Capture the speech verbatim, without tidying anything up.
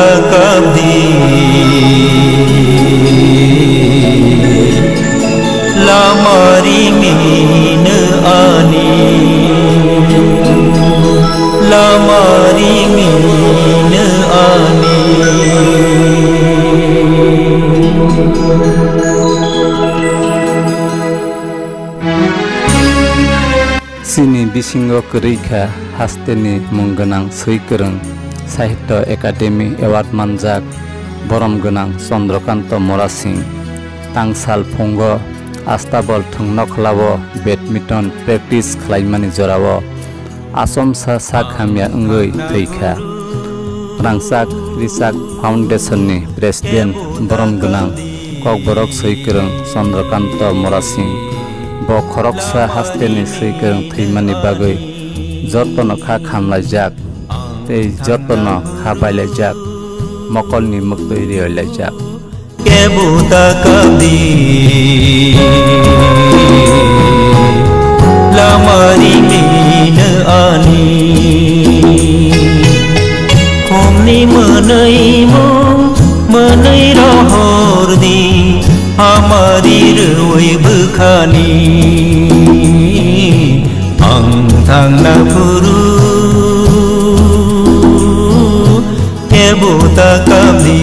Kabdi lama ringino ani, lama ringino ani. Chini bisingo kwrwi kha hasteni mung gwnang swi kwrwng, Sahitya Academy Award manjak borom gwnang Chandrakanta Murasing. Tangsal phungo astabol thwng nokhlao badminton practice khlaimani jorao achomsa sak hamya wngwi thwi kha. Rangchak Richak Foundation ni President borom gwnang Kokborok swi kwrwng Chandrakanta Murasing. Bo khoroksa hasteni swi kwrwng thwimani bagwi jotono kha khamlaijak tei jotono kha bailaijak, mokolni mwktwi riyoilaijak. Kebuta kabdi lama ringino ani. Khumni mwnwi mung mwnwi rohor di, hamari rwi bwkhani. Ang thangna phuru kebuta kabdi